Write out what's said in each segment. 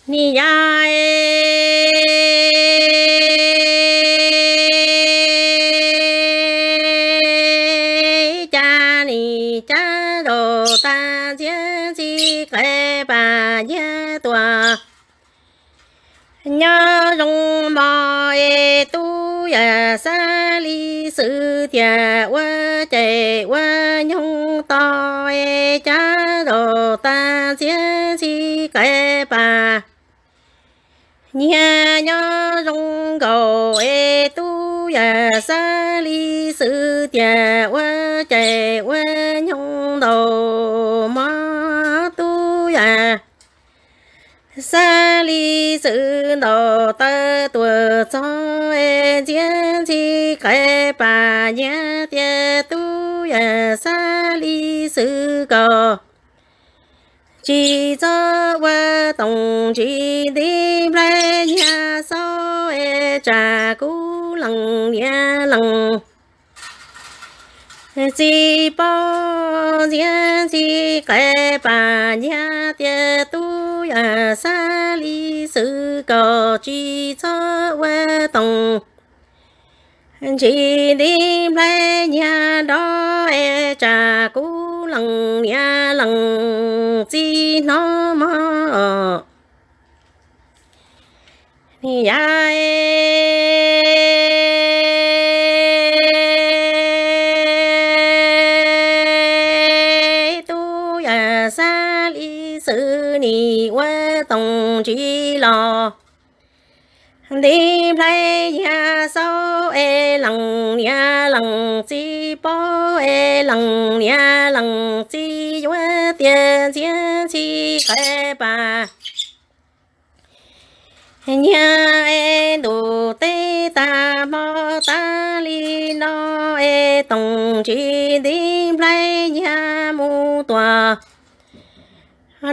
Nim yog cas nim cab zaum tag ntxhiab ntxhi qe pas nyiag tuaj. Nyob zoo mog es tub yawm Xab Lis Xwm tias ua cai ua nyoog tau es cab zaum tag ntxhiab ntxhi qe pas nyiag nyob zoo nkaus es tub yawm Xab Lis Xwm tias ua cai ua nyoog ntau mog tub yawm Xab Lis Xwm ntaus taw tuaj txog es ntxhiab ntxhi qe pas nyiag tias tub yawm Xab Lis Xwm koj tsis txhob ua toom tsis nti nplhaib nyiag xauj es tsam kuv lees niam lees txiv paub ntxhiab ntxhi qe pas nyiag tias tub yawm Xab Lis Xwm koj tsis txhob ua toom tsis nti nplhaib nyiag nrov es tsam kuv lees niam lees txiv hnov mog. Yog tub yawm Xab Lis Xwm nim ua toom tsis los nti nplhaib nyiag xauj es lees niam lees txiv paub es lees niam lees txiv yuav tias ntxhiab ntxhi qe pas nyiag es ntuj teb tag hmo tas li no es toom tsis nti nplhaib nyiag mus tuaj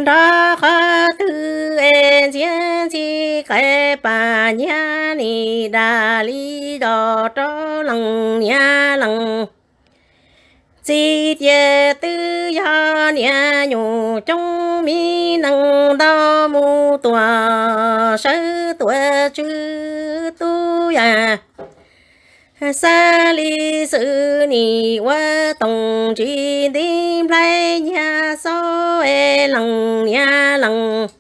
nrov qhov twg es ntxhiab ntxhi qe pas nyiag nim dam li zos rau lees niam lees txiv tias twb yog niam nyuj coob mi nees ntau mus tuaj sawv tuaj tswv tub yawm Xab Lis Xwm nim ua toom tsis nti nplhaib nyiag xauj es lees niam lees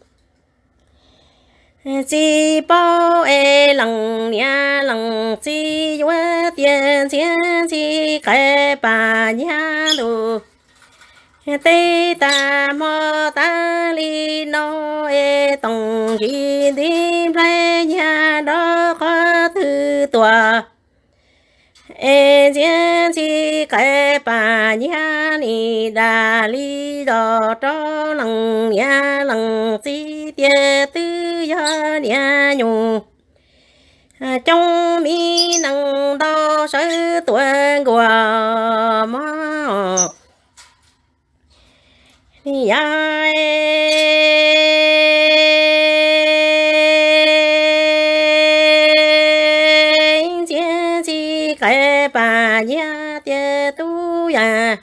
txiv paub es lees niam lees txiv yuav tias ntxhiab ntxhi qe pas nyiag ntuj teb tag hmo tas li no es toom tsis nti nplhaib nyiag nrov qhov twg tuaj es ntxhiab ntxhi qe pas nyiag nim dam li zos rau lees niam lees txiv tias twb yog niam nyuj coob mi nees ntau sawv tuaj nkuaj mog. Yog ntxhiab ntxhi qe pas nyiag tias tub yawm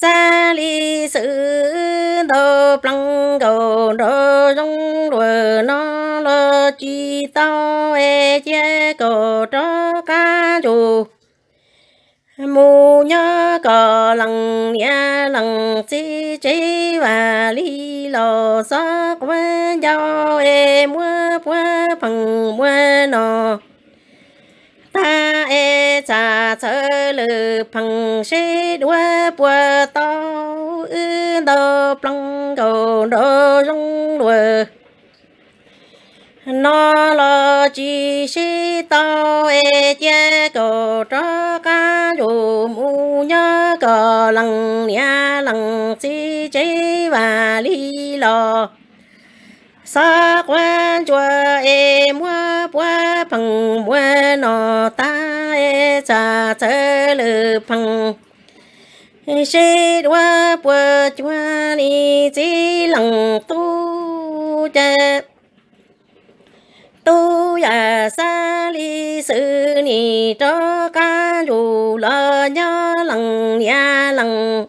Xab Lis Xwm ntaus plees nkaus nraum zoov luag no los tsis tau es cia kaum rov qab ntsug mus nyob kom lees niam lees txiv tsev vam li los xob quav ncauj es muab puab pheej muab no tag es txham txhawv lwm pheej seb duab puas tau wb ntaus plees nkaus nraum zoov luag no los tsis sib tau es cia kaum rov qab ntsug mus nyob kom lees niam lees txiv tsev vam li los xob quav ncauj es muab puab pheej muab no tag es txham txhawv lwm pheej seb duab puas cuag li txiv leej tub ces tub yawm Xab Lis Xwm nim rov qab ntsug los nyob lees niam lees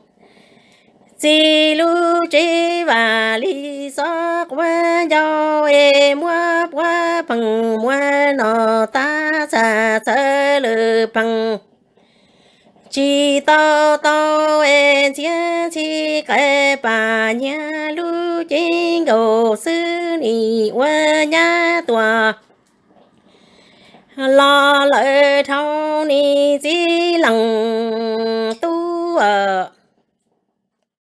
Txij lub tsev vaj li xob quav ncauj es muab puab pheej muab no tab txag txawv lwm pheej tsis tau tau es ntxhiab ntxhi qais pam nyiag lub cev nkaus xwb nim ua nyab tuaj los lawm dhau nim txiv lees